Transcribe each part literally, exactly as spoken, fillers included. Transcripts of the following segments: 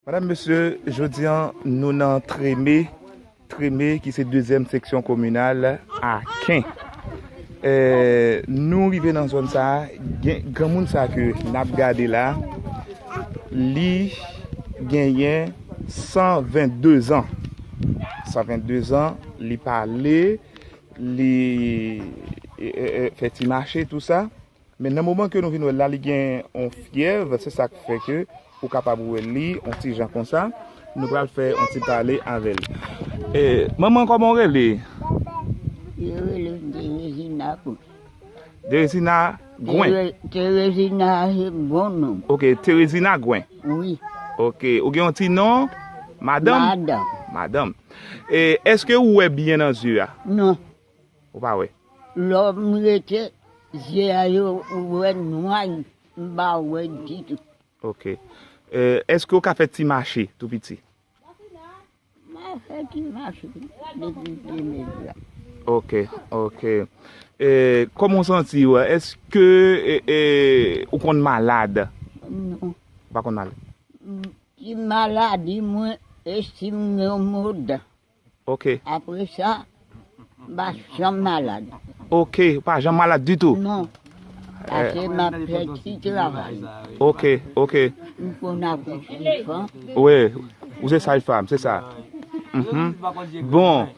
Madam, mesye, jodi a, nou nan Treme, Treme ki se dezyèm seksyon kominal Aken. Eh, nou rive nan zòn sa a, gen, granmoun sa a ke n ap gade la, li genyen san vennde zan. San vennde zan, li pale, li, eh, eh, eh, fè ti mache, tou sa. Men nan moman ke nou vin wè l la, li gen yon fyèv, se sa k fè ke ou kapab wè li, yon ti jan konsa. Nou pral fè yon ti pale avè l. Eh, manman, kòman w rele? Yo rele m Terezina Gwen. Terezina Gwen. Tere-, Terezina se bon non. Ok, Terezina Gwen. Wi. Ok, ou gen yon ti non? Madanm? Madanm. Madanm. E èske ou wè byen nan zye a? Non. Ou pa wè? Lè m rete, zye a yo wè nwa, m pa wè ditou. Ok. Eh, èske ou ka fè ti mache tou piti? M a fè ti mache depi de mezi a. Ok, ok. Eh, kòman w santi w? Èske, eh, eh, ou konn malad? Non. Ou pa konn malad? M, ti maladi mwen, e si m gen yon mo dan. Ok. Apre sa, m pa janm malad. Ok, ou pa janm malad ditou? Non. Paske m ap fè ti travay. Ok, ok. M konn akouche fanm. Wi, ou se saj fanm, se sa. Mhm. Bon,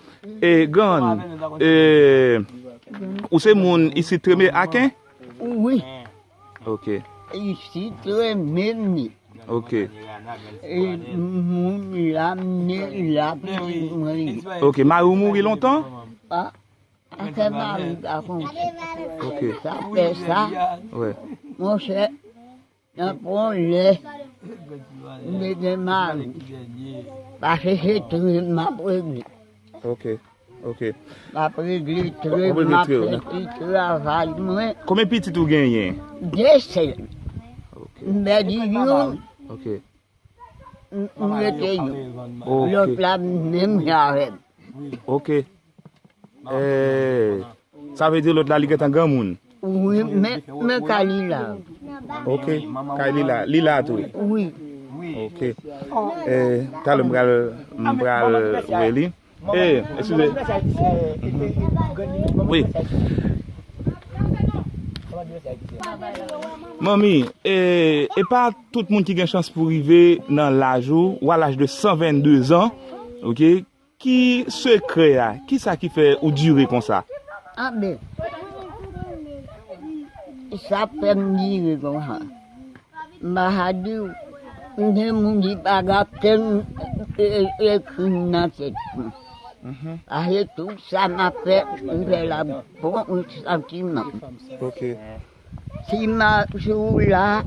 e grann, e, ou se moun isit Treme Aken? Wi. Ok. Isit Treme m ye. Ok. E moun la, m ne la, pitit mwen ye. Ok, mari w mouri lontan? A, afè mari pa konsa. Ok. Sa fè sa. Wi. Monchè, nan pon lè, m te gen mari. Paske se tre m ap regle. Ok. Ok. M ap regle tre, m ap fè ti travay mwen. Konbyen pitit ou genyen? De sèl. Ok. M pèdi youn. Ok. M, m rete youn. Ok. Lòt la menm jan avè m. Ok. Eh, sa vle di lòt la li gentan granmoun? Wi, men, men kay li la. Ok. Kay li la. Li la tou. Wi. Ok. Eh, talè m pral, m pral wè li. Eh, eskize. Wi. Manmi, eh, e pa tout moun ki gen chans pou rive nan laj ou, ou a laj de san vennde zan, ok? Ki sekrè a? Kisa ki fè ou dire konsa? Anben, sa fè m dire konsa. M pa ka di w, m gen moun ki pa ka kenn e, e, ekri m nan tèt mwen. Mhm. Paske tout sa m ap fè, m fè l ak bon santiman. Ok. Si m a, si w la,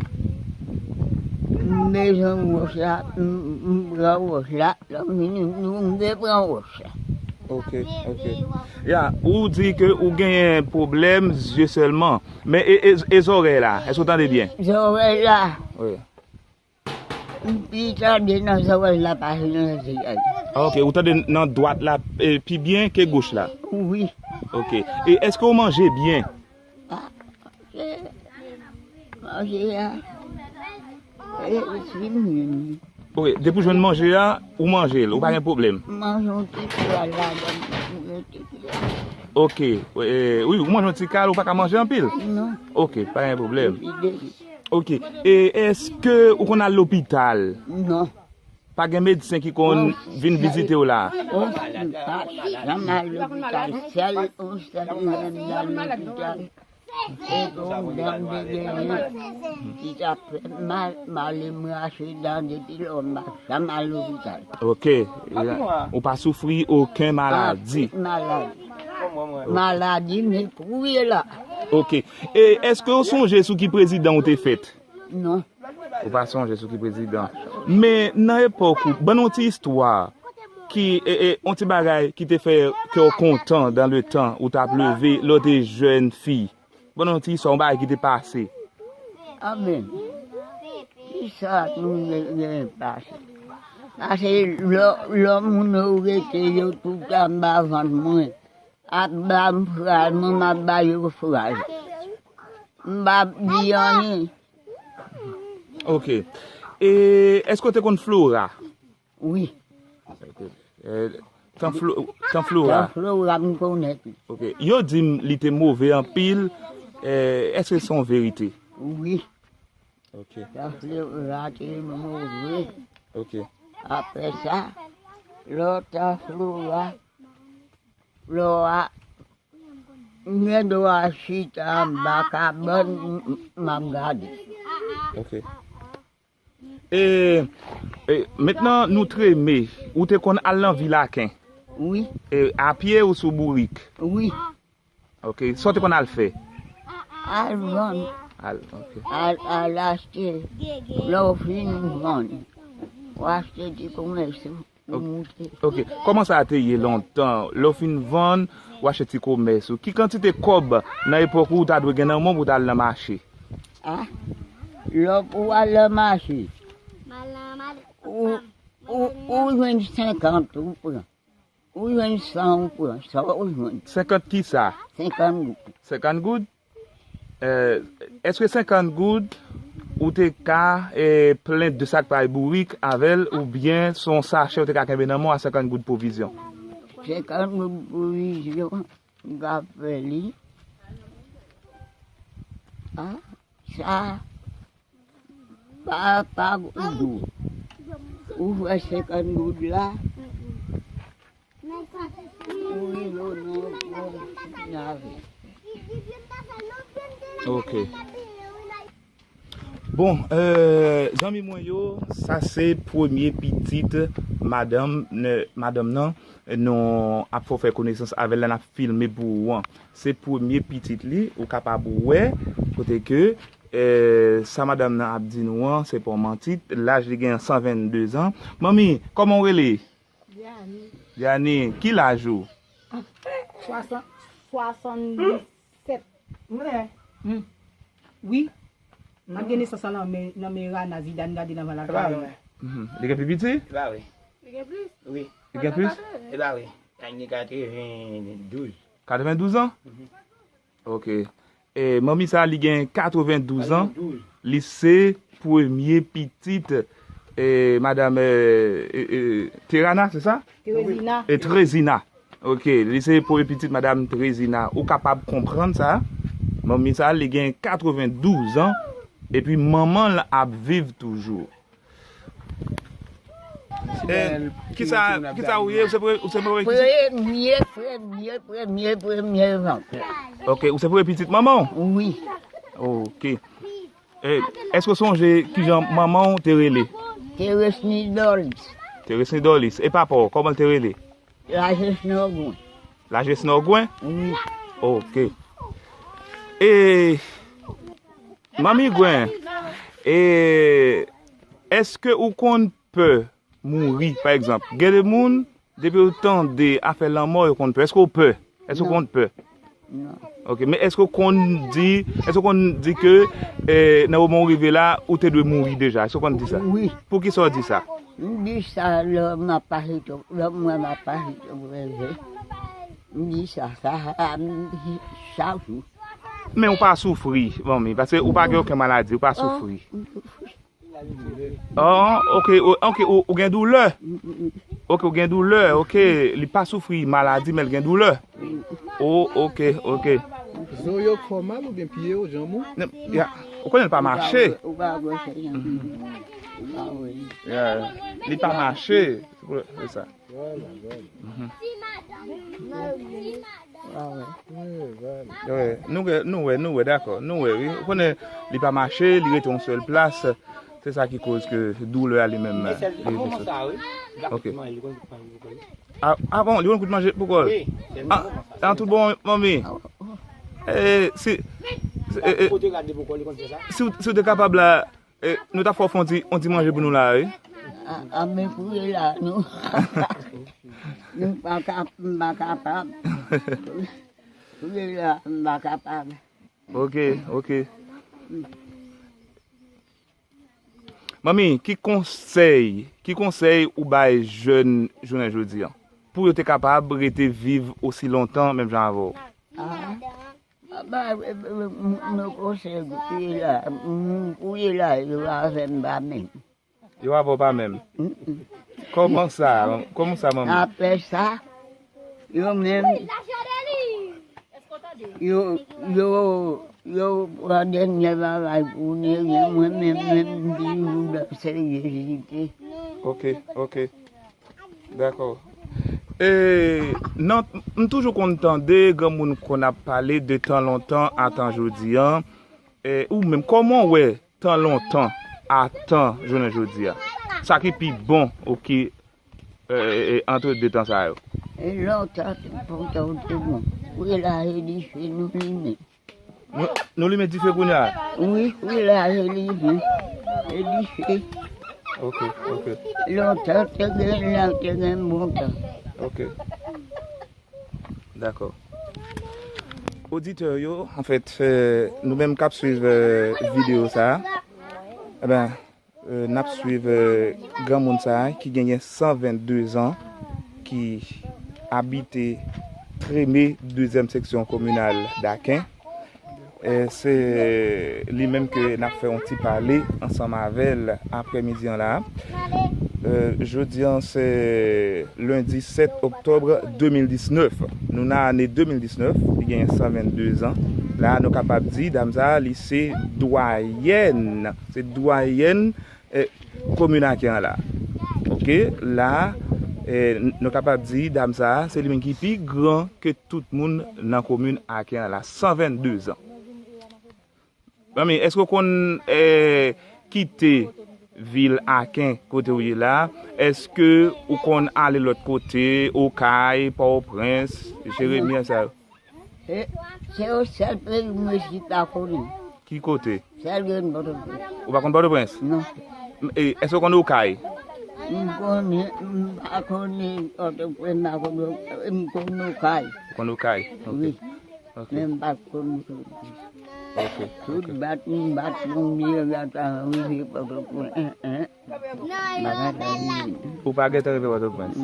m bezwen wòch la, m, m pran wòch la, lè m vini, m vle pran wòch la. Ok, ok. Ya, ou di ke ou genyen pwoblèm zye sèlman. Men e, e, e zòrèy la, èske w tande byen? Zòrèy la. Wi. M pi tande nan zòrèy la pase nan zye a. Ah, ok, ou tande nan dwat la, e, pi byen ke goch la? Wi. Ok. E èske w manje byen? Ah, se manje a. E, si m jwenn li. Ok, depi w jwenn manje a, ou manje l, ou pa gen pwoblèm? M manje yon ti pral ladan, m manje yon ti pral. Ok, e, wi, ou manje yon ti kal, ou pa ka manje anpil? Non. Ok, pa gen pwoblèm. Epi de Ok. E èske ou konn al lopital? Non. Pa gen medsen ki konn vin vizite w la? Oh, m pa janm al lopital. Sèl, yon sèl lè m al lopital. Se pou yon dan m te genyen ki t ap fè m mal, m ale m rache dan depi lò m pa janm al lopital. Ok. Ou pa soufri okenn maladi? Anpil maladi. Maladi, men kouri la. Ok. E èske w sonje sou ki prezidan w te fèt? Non. Ou pa sonje sou ki prezidan. Men nan epòk ou, ban nou ti istwa ki, e, e, yon ti bagay ki te fè kè w kontan dan le tan ou t ap leve lè w te jèn fi. Ban nou ti istwa, yon bagay ki te pase. Amen. Kisa nou gen, gen pase? Pase lè, lè moun yo rete yo tout anba vant mwen. Ap ba m fraz, mwen m ap ba yo fraz. M p ap di anyen. Ok. E èske w te konn Flora? Wi. E, tan Flo, tan Flora. Tan Flora, m konnen tou. Ok. Yo di m li te move anpil. E, èske se yon verite? Wi. Ok. Tan Flora te move. Ok. Apre sa, lòt tan Flora, Flora, m gen dwa chita anba kabann, m, m, m ap gade. Ok. E, e, mentnan nou treme, ou te konn al nan Vilaken? Wi. E, apye ou sou bourik? Wi. Ok, sa w te konn al fè? Al vann. Al, ok. Al, al achte. Lè w fin vann, w achte ti komès ou. Ok. Ok, kòman sa te ye lontan? Lè w fin vann, w achte ti komès ou. Ki kantite kòb nan epòk ou ta dwe gen nan men w pou w ta al nan mache? A, lè w pou w al nan mache, ou, ou, ou jwenn senkant, ou pran. Ou jwenn san, ou pran. Sa w jwenn. Senkant kisa? Senkant goud. Senkant goud? Eh, èske senkant goud ou te ka, eh, plen de sak pay bourik avè l, oubyen se yon sachè ou te ka kenbe nan men w a senkant goud pwovizyon? Senkant goud pwovizyon, m ka fè li. A, sa, pa, pa gou. Ou fè senkant goud la, ou rive nan, nan, nan. Ok. Bon, euh, zanmi mwen yo, sa se premye pitit madanm, ne, madanm nan. Nou ap fè w fè konesans avè l la, n ap filme pou ou an. Se premye pitit li, ou kapab wè, kote ke, euh, sa madanm nan ap di nou an, se pa yon manti. Laj li gen san vennde zan. Manmi, kòman w rele? Diane. Diane, ki laj ou? Swasan-, swasanndisèt. Mwen. Hmm. Wi. M ap gen nesans lan nan men, nan men Rana Zidane, gade nan van la. Mhm. Li gen pi piti? E pa vre. Li gen plis? Wi. Li gen plis? E pa vre. Li gen katrevendouz. Katrevendouz an? Mhm. Ok. E, manmi sa, li gen katrevendouz an. Katrevendouz. Li se premye pitit, e, madanm, e, e, e, Terana, se sa? Trezina. E Trezina. Ok, li se premye pitit madanm Trezina. Ou kapab konprann sa. Manmi sa, li gen katrevendouz an. Epi manman l ap viv toujou. Eh, kisa, kisa ou ye? Ou se pre-, ou se premye pitit? Premye, premye, premye, premye zanfan. Ok, ou se premye pitit manman w? Wi. Ok. Eh, èske w sonje kijan manman w te rele? Teresni Dolis. Teresni Dolis. E papa w, kòman l te rele? Lajesnò Gwen. Lajesnò Gwen? Wi. Ok. E, manmi Gwen, e, èske ou konn pè mouri, pa egzanp? Gen de moun, depi yo tande afè lanmò, yo konn pè. Èske w pè? Èske w konn pè? Non. Ok, men èske w konn di, èske w konn di ke, eh, nan moman w rive la, ou te dwe mouri deja? Èske w konn di sa? Wi. Poukisa w di sa? M di sa lè m ap pase twòp, lè m wè m ap pase twòp rève. M di sa, sa, sa, m di chak jou. Men ou pa soufri, manmi, paske ou pa gen okenn maladi, ou pa soufri. Oh, ok, o-, ok, ou, ou gen doulè. Ok, ou gen doulè, ok. Li pa soufri maladi, men l gen doulè. Oh, ok, ok. Zo yo fè w mal oubyen pye w, janm ou? Ne, ya, ou konnen l pa mache. Ou pa wè, ou pa wè, se jan. Ou pa wè. Ya, li pa mache, se pou, se sa. Vwala, vwala. Mhm. Wi, vwala. Wi, nou wè, nou wè, nou wè, dakò. Nou wè, wi. Ou konnen, li pa mache, li rete yon sèl plas. Se sa ki koz ke doulè a li menm, li rete sou. Ok. Ah, ah bon, li konn kout manje pou kò l? Ah, ah, tout bon, manmi. Eh, si, si, eh, eh, si, w- si w te kapab la, eh, nou ta fè w fè yon ti, yon ti manje pou nou la, wi. A, a, men kouri la, nou. Nou pa ka, m pa kapab. Kouri la, m pa kapab. Ok, ok. Manmi, ki konsèy, ki konsèy ou bay jèn jounen jodi an? Pou yo te kapab rete viv osi lontan, menm jan avè w. Ah, ah, ba, eh, eh, m-, m-, m konsèy pou ye la, m-, pou ye la, yo avè m pa menm. Yo avè w pa menm. Mm-mm. Kòman sa? Kòman sa, manmi? Apre sa, yo menm, yo, yo, yo pran dènyè bagay pou Nevin, mwen menm, menm, m toujou nan seryozite. Ok, ok. Dakò. E, nan, m toujou konn tande granmoun konn ap pale de tan lontan a tan jodi a. E, ou menm, kòman w wè tan lontan a tan jounen jodi a? Sa ki pi bon, ok, e, e, e, antre de tan sa yo? E lontan, te kontan ou te bon. Wi, la, e dife nou limen. Nou, nou limen dife kounye a? Wi, wi, la, e limen. E dife. Ok, ok. Lontan, te gen, la, te gen bon tan. Ok. Dakò. Oditè yo, anfèt, e, nou menm k ap swiv, e, videyo sa a, e ben, e, n ap swiv, e, granmoun sa a ki genyen san vennde zan, ki abite Treme, dezyèm seksyon kominal Daken. E se li menm ke n ap fè yon ti pale ansanm avè l aprèmidi an la. E, jodi an se lendi sèt oktòb de mil diznèf. Nou nan ane de mil diznèf, li gen san vennde zan. La, nou kapab di dam sa a, li se dwayèn. Se dwayèn, e, komin Aken an la. Ok, la, e, n-, nou kapab di dam sa a, se li menm ki pi gran ke tout moun nan komin Aken an la. San vennde zan. Manmi, èske w konn, e, kite vil Aken kote w ye la? Èske ou konn ale lòt kote, Okay, Pòtoprens, Jeremi, sa yo? E, se yon sèl peyi mwen si pa konnen. Ki kote? Sèl gen Pòtoprens. Ou pa konn Pòtoprens? Non. M-, e, èske w konn Okay? M konnen, m pa konnen Pòtoprens, m pa konnen, m konn Okay. Ou konn Okay? Ok. Wi. Ok. Men m pa konn Pòtoprens. Ok, ok. Tout bat m bat pou m rive Pòtoprens. Hein, hein. Bagay la vini. Ou pa gentan rive Pòtoprens?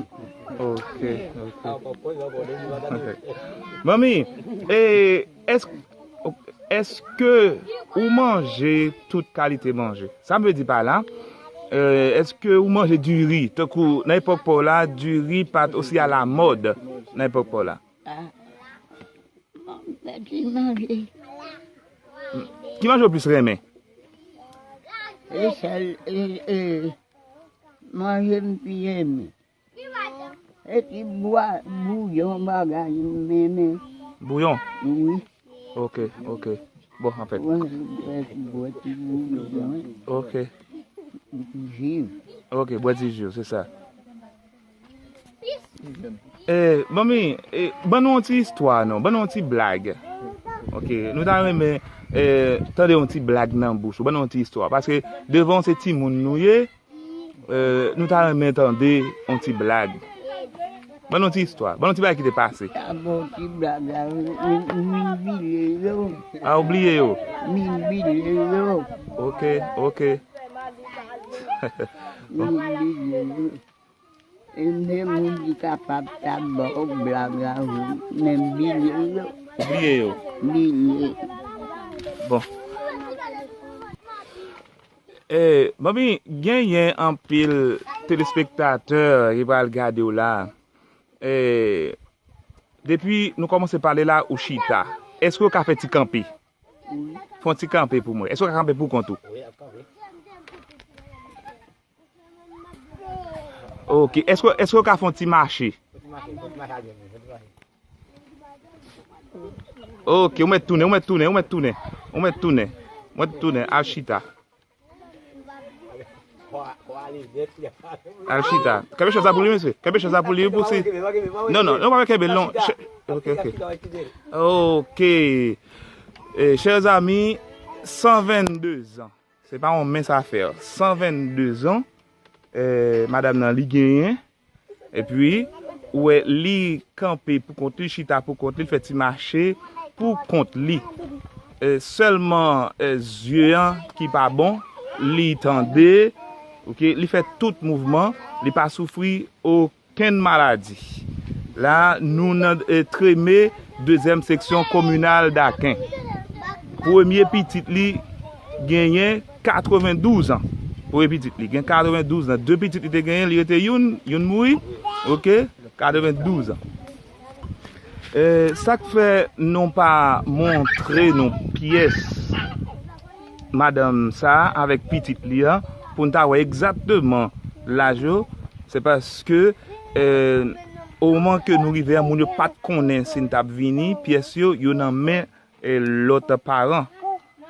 Ok, ok. Ok. Manmi, e, èske, èske ou manje tout kalite manje? Sa m vle di pa la, e, èske ou manje diri? Tankou nan epòk pa w la, diri pa t osi alamòd nan epòk pa w la. Ah. Bon, bèl ti manje. Ki manje w plis renmen? E sèl, e, e, manje m pi renmen. E ti bwa, bouyon bagay m renmen. Bouyon? Wi. Ok, ok. Bon, anfèt. Wè, bwè, bwè ti bouyon, wi. Ok. Ji. Ok, bwè ti ji, se sa. E, manmi, e, ban nou yon ti istwa, non. Ban nou yon ti blag. Ok, nou ta renmen, e, tande yon ti blag nan bouch ou. Ban nou yon ti istwa. Paske devan w se timoun nou ye, e, nou ta renmen tande yon ti blag. Ban nou yon ti istwa. Ban nou yon ti bagay ki te pase. Sa bon ti blag la, m, m, m bliye yo. A, ou bliye yo? M bliye yo. Ok, ok. M bliye yo. E men moun ki kapab ta ba w blag la, wi, men m bliye yo. Ou bliye yo? Bliye. Bon. E, manmi, genyen anpil telespektatè ki pral gade w la. E, depi nou kòmanse pale la, ou chita. Èske w ka fè ti kanpe? Wi. Fè yon ti kanpe pou mwen. Èske w ka kanpe pou kont ou? Wi, ap kanpe. Ok, èske, èske w ka fè yon ti mache? Ok, ou mèt tounen, ou mèt tounen, ou mèt tounen. Ou mèt tounen. Ou mèt tounen, al chita. Al chita. Kenbe chèz la pou li, mesye. Kenbe chèz la pou li, pou si. Non, non, non, pa kenbe l, non. Ok, ok. Ok. E, chè zami, san vennde zan. Se pa yon mens afè. San vennde zan, e, madanm nan li genyen. Epi, ou wè, li kanpe pou kont li, chita pou kont li, li fè ti mache pou kont li. E, sèlman, e, zye an ki pa bon, li tande, ok, li fè tout mouvman, li pa soufri okenn maladi. La, nou nan, e, Treme, dezyèm seksyon kominal Daken. Premye pitit li genyen katrevendouz an. Premye pitit li gen katrevendouz an. De pitit li te genyen, li rete youn, youn mouri. Oke, katrevendouz an. E, sa k fè nou pa montre nou pyès madanm sa a avèk pitit li an pou n ta wè egzakteman laj yo, se paske, e, o moman ke nou rive a, moun yo pa t konnen si n t ap vini, pyès yo, yo nan men e, lòt paran.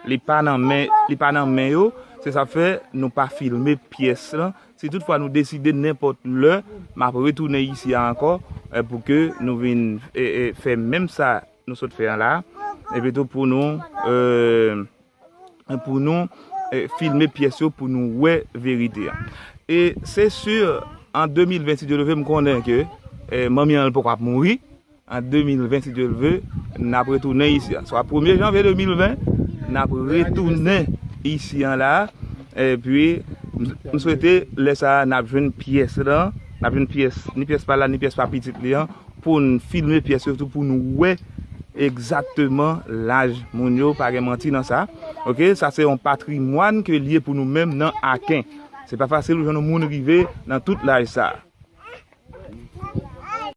Li pa nan men, li pa nan men yo, se sa fè nou pa filme pyès lan. Si toutfwa nou deside nenpòt lè, m ap retounen isi a ankò, e, pou ke nou vin, e, e, fè menm sa nou sot fè an la, epi tou pou nou, e, pou nou, e, filme pyès yo pou nou wè verite a. E se si, an de mil ven, si Dye le ve, m konnen ke, e, manmi an poko ap mouri. An de mil ven, si Dye le ve, n ap retounen isi a. Swa premye janvye de mil ven, n ap retounen isi an la. Epi, m, m swete lè sa a, n ap jwenn pyès lan, n ap jwenn pyès, ni pyès pa l la, ni pyès pa pitit li an, pou n filme pyès yo tou, pou nou wè egzakteman laj moun yo, pa gen manti nan sa. Oke, sa se yon patrimwàn ke l ye pou nou menm nan Aken. Se pa fasil pou jwenn yon moun rive nan tout laj sa a.